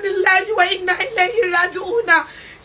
Lillahi wa inna ilaihi raji'una.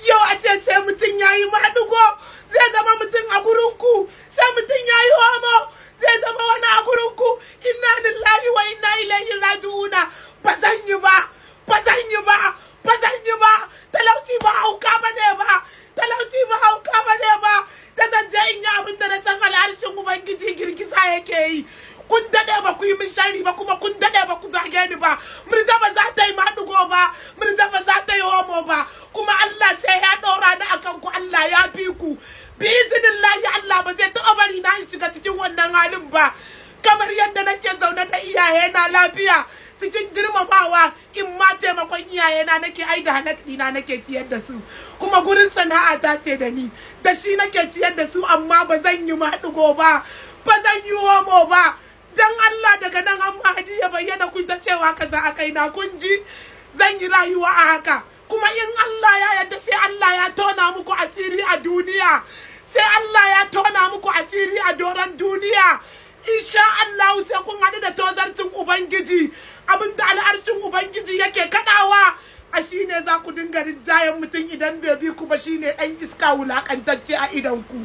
Yau a ce sai mutum yayi maɗigo zai zama mutum a gurinku, sai mutum yayi homo zai zama wani a gurinku. Inna lillahi wa inna ilaihi raji'una. Ba zan yi ba, ba zan yi ba, ba zan yi ba. Talauci ba hauka bane ba, talauci ba hauka bane ba. Da zan je in yi abin da na san al'arshin Ubangiji girgiza yake yi. Kun dade ba ku yi min sharri ba, kuma kun dade ba ku zage ni ba. Murja ba za ta yi maɗigo ba, Murja ba za ta yi homo ba, kuma Allah sai ya ɗora ni akan ku. Allah ya fi ku bi izinillahi. Allah ba zai taɓa bari na in shiga cikin wannan halin ba. Kamar yadda nake zaune da iyayena lafiya cikin girmamawa, in ma taimakon iyayena nake, ai da halak ɗina nake ciyar da su, kuma gurin sana'a ta ce da ni da shi nake ciyar da su. Amma ba zan yi maɗigo ba, ba zan yi homo ba. Dan Allah daga nan an Mahadi ya bayyana kun ta cewa kaza a kaina, kun ji zan yi rayuwa a haka. Kuma in Allah ya yarda sai Allah ya tona muku asiri a duniya, sai Allah ya tona muku asiri a doron duniya. Insha Allah sai kun haɗu da tozarcin Ubangiji. Abinda al'arshin Ubangiji yake kaɗawa a shine za ku dinga rinjayen mutum idan bai bi ku ba, shine ɗan iska wulakantacce a idon ku.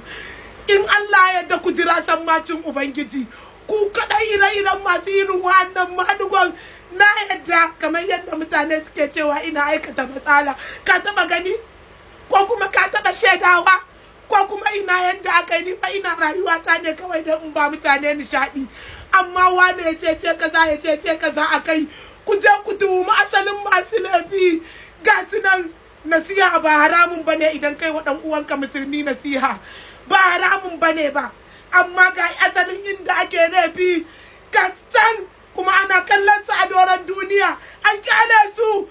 In Allah ya yarda ku jira sammacin Ubangiji. Ku kaɗai ire-iren masu irin wannan maɗigon na yadda, kamar yadda mutane suke cewa ina aikata matsala. Ka taɓa gani ko kuma ka taɓa shaidawa ko kuma ina yadda aka yi? Ni fa ina rayuwa ta ne kawai don in ba mutane nishaɗi. Amma wane ya ce ce kaza, ya ce ce kaza a kai, ku je ku tuhumi asalin masu laifi. Ga su nan. Nasiha ba haramun bane idan kai wa ɗan uwanka musulmi nasiha, ba haramun bane ba. Amma ga asalin inda ake laifi, ga can kuma ana kallon su a doron duniya, an kyale su.